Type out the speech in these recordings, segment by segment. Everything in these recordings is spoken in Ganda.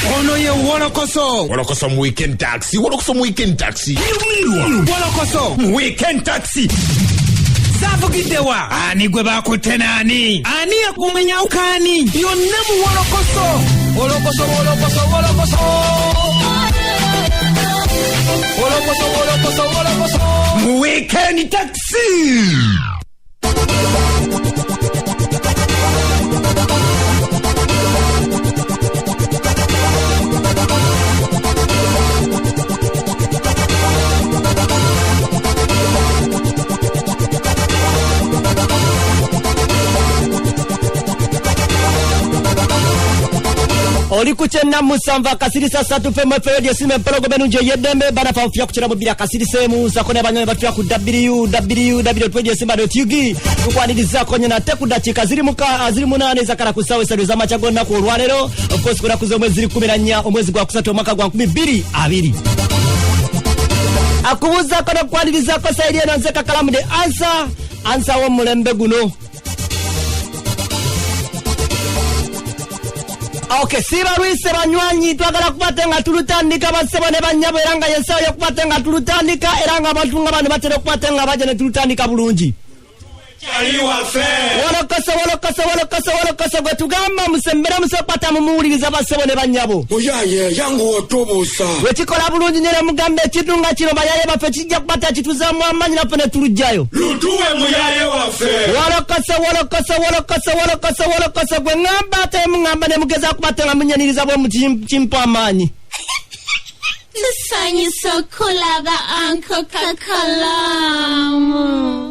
Ono ye Wolokoso. Wolokoso mu Weekend Taxi, Wolokoso mu Weekend Taxi. Wolokoso mu Weekend Taxi. Saavugiddewa ani gwe bakutte naani ani yakumenyawo kaani yonna mu Wolokoso. Wolokoso, wolokoso, wolokoso. Wolokoso, wolokoso, wolokoso. Mu Weekend Taxi. Oli ku 97.3 FM Radio Simba Empologoma ennungi ey'eddembe banafa nfya ku 92.7 sako n'abanywanyi batufya ku www.radiosimba.ug. Tukwanirizaako nnyo nate ku ddakiika ziri 8 ezakala ku ssaawa 3 ez'amakya g'olunaku olwaleero. Of course, ku nnaku z'omwezi ziri 14 omwezi gwa kusatu omwaka gwa 2020. Akubuuzaako n'okukwanirizaako sayidi eno nze Kakalamu the answer, answer w'omulembe guno. Okay, sibalwise banywanyi, twagala kubate nga tulutandika bassebo ne bannyabo, era nga y'essaawa y'okubate nga tulutandika, era nga abantu nga bano batera okubate nga bajja ne tulutandika bulungi. Wolokoso, wolokoso, wolokoso, wolokoso gwe tugamba musembere musokwata mumuwuliriza bassebo ne bannyabo. Oyaye yangu otubuusa. Wekikola bulungi nnyo ne mugamba ekintu nga kino bayaye baffe kijja kubata kituzaamu amaanyi naffe ne tulugjayo. Lutuwe muyaye waffe. Wolokoso, wolokoso, wolokoso, wolokoso, wolokoso gwe ŋŋamba ate muŋŋamba ne mugezaako kubata nga munyaniriza bwe kimpa amaanyi. Tusanyusa okulaba Uncle Kakalamu.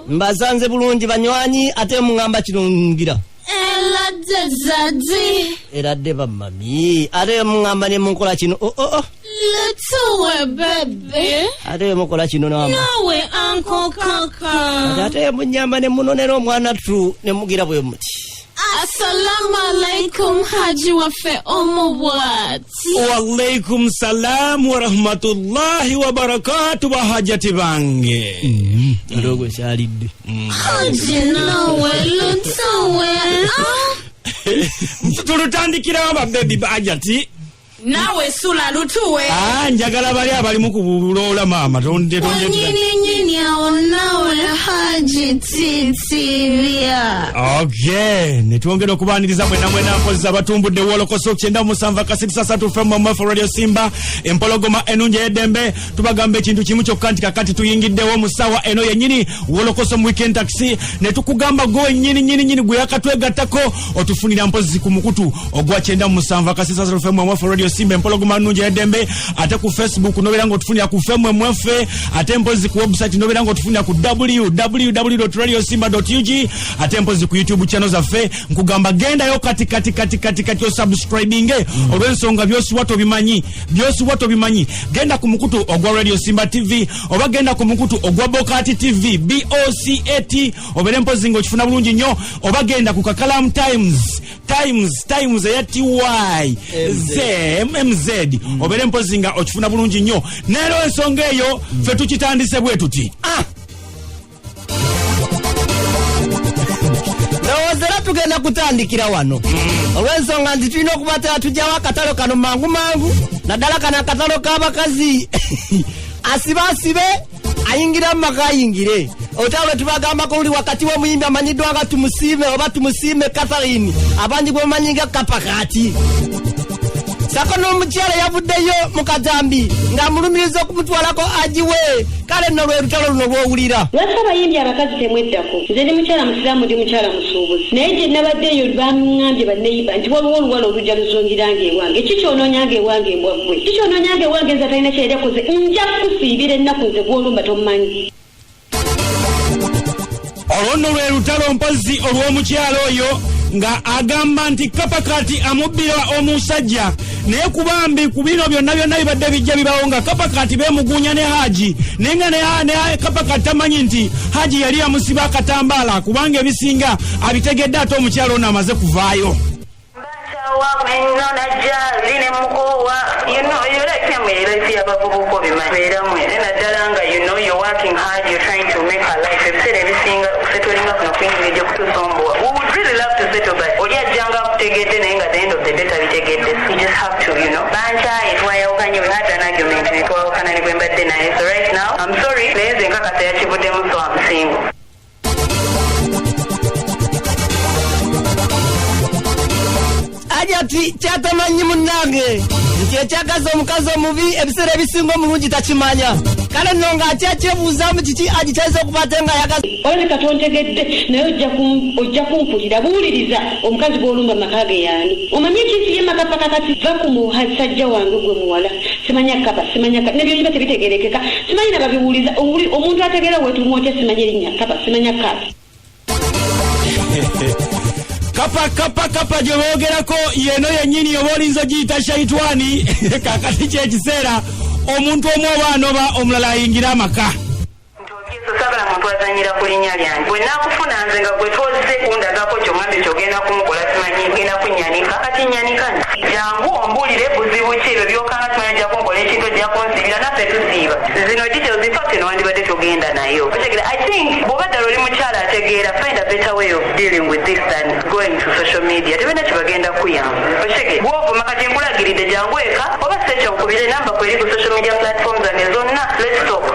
Mbasanze bulungi banywanyi ate muŋŋamba kino ngira. Eladde zadi. Eradde bamami ate muŋŋamba ne munkola kino. Oh, oh, oh. Lutuwe bebe. Ate mukola kino namba. Nawe Uncle Kaka. Ate munyamba ne munonera omwana tu ne mugira bwe muti. Assalamu alaikum Haji waffe omubwati. Wa alaikum salam wa rahmatullahi wa barakatuh bahajati bange. Ndogo kyalidde. Haji nawe lutuwe. Tulutandikirawo babebi bahajati. Nawe sula lutuwe. Njagala bali abalimu ku buloola maama tonde tonde. Nyini nyini awo nawe Haji titibya. Okay, netwongera okubaaniriza mwena mwena mpozi abatumbudde Wolokoso 97.3 FM MF Radio Simba Empologoma ennungi ey'eddembe. Tubagamba ekintu kimu kyokka nti kakati tuyingiddewo mu ssaawa eno yennyini Wolokoso mu Weekend Taxi ne tukugamba gwe nnyini nnyini nnyini gwe yakatwegattako otufunira mpozi ku mukutu ogwa 97.3 FM MF Radio Simba Empologoma ennungi ey'eddembe, ate ku Facebook nobeera ng'otufunira ku FM MF, ate mpozi ku website nobeera ng'otufunira ku www.radiosimba.ug, ate mpozi ku YouTube channel zaffe. Nkugamba gendayo kati kati kati kati kati osubscribinge olw'ensonga by'osuwa tobimanyi, by'osuwa tobimanyi. Genda ku mukutu ogwa Radio Simba TV oba genda ku mukutu ogwa Bokati TV BOCAT obeere mpozi ng'okifuna bulungi nnyo, oba genda ku Kakalamu Times Times Times eya TY Z MZ obeere mpozi nga okifuna bulungi nnyo. Neero ensonga eyo ffe tukitandise bwe tuti. Ndowooza era tugenda kutandikira wano olw'ensonga nti tulina okubatera tujjawo akatalo kano mangu mangu, naddala kano akatalo k'abakazi. Asibe asibe ayingira mu maka ayingire. Olutalo lwe tubagambako luli wakati w'omuyimbi amanyiddwa nga Tumusiime oba Tumusiime Catherine, abangi gwe bamanyi nga Kapakati, sako n'omukyala yavuddeyo mu katambi ng'amulumiriza okumutwalako agiwe. Kale nno lwe lutalo luno lw'owulira. Lwaki abayimbi abakazi temweddako? Nze ndi mukyala musiraamu, ndi mukyala musuubuzi, naye gye nabadde eyo baŋŋambye banneyiba nti waliwo oluwala olujja luzungiranga ewange. Kikyonoonyanga ewange embwa ggwe, kikyonoonyanga ewange nze atalina kyeyali akoze. Nja kukusiibira ennaku nze gw'olumba tomumanyi. Olwo nno lwe lutalo mpozi olw'omukyala oyo nga agamba nti Kapakati amubbira omusajja, naye kubambi ku bino byonna byonna bibadde bijja bibawo nga Kapakati beemuguunya ne Haji, naye nga ne Kapakati tamanyi nti Haji yali amusiba akatambaala, kubanga ebisinga abitegedde ate omukyala ono amaze kuvaayo. Yankyaye twayawukanye, we had an argument ne twawukana ne gwe mbadde naye. So right now I'm sorry, naye nze nkakasa yakivuddemu, so I'm single. Ajati kyatamanyi munnange nti ekyagaza omukazi omubi ebiseera ebisinga omulungi takimanya. Kale nno ng'akyakyebuuzaamu kiki agikyayinza okuba ate ng'ayagaza. Olabika tontegedde, naye ojja kumpulira. Buuliriza omukazi gw'olumba maka ge yaani. Omanyi ekinsi ye makapaka kati va ku musajja wange gwe muwala. Simanya kapa, simanya kapa. Nebyo biba tebitegerekeka. Simanyi nababiwuliza. Omuntu ategeera wetumwotya simanyi erinnya kapa, simanya kapa. Kapa kapa kapa gye boogerako yeno yennyini oba olinza ogiyita shaitwani. Kakati kyekiseera omuntu omu oba anoba omulala ayingira amaka. Yesu, saagala muntu azannyira ku linnya lyange. Bwe naakufuna nze nga gwe tozze kundagako ky'oŋŋambye ky'ogenda kumukola, simanyi genda kunnyanika. Kati nnyanika jangu ombuulire buzibu ki ebyo by'okanga, simanyi ojja kunkola ekintu, ojja kunsiibira, naffe tusiiba. Zino details, in fact eno wandibadde togenda nayo. Otegeera, I think bw'oba ddala oli mukyala ategeera, find a better way of dealing with this than going to social media. Tebina kye bagenda kuyamba. Otegeera, bw'ovuma kati nkulagiridde jangu eka oba si ekyo nkubire namba kweri ku social media platforms zange zonna, let's talk.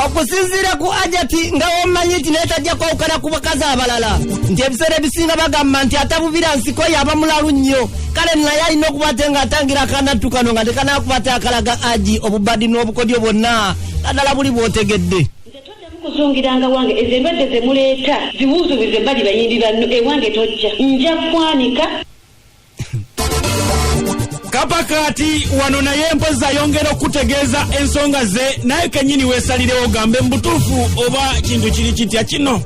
Okusinziira ku Ajati nga womanyi nti naye tajja kwawukana ku bakazi abalala, nti ebiseera ebisinga bagamba nti atabubira nsiko yaba mulalu nnyo. Kale naye alina okuba ate ng'atangira akanattu kano nga tekanakuba ate akalaga aji obubadi n'obukodyo bwonna naddala buli bw'otegedde. Kuzungiranga wange ezo endwadde ze muleeta ziwuuzubize bali bayimbi banno. Ewange tojja, nja kwanika. Kapakaati wano naye mpozi ayongera okutegeeza ensonga ze, naye kennyini weesalirewo ogambe mu butuufu oba kintu kiri kitya kino.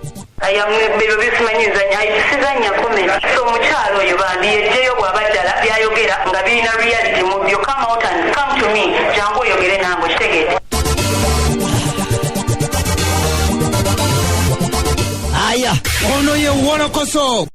Bino bisimanyi nzanya, sizanya comment. So omukyalo oyo bambi yejjeyo bw'aba ddala byayogera nga birina reality mu byo. Come out and come to me, jangu oyogere nange, okitegeere. Aya, ono ye wolokoso.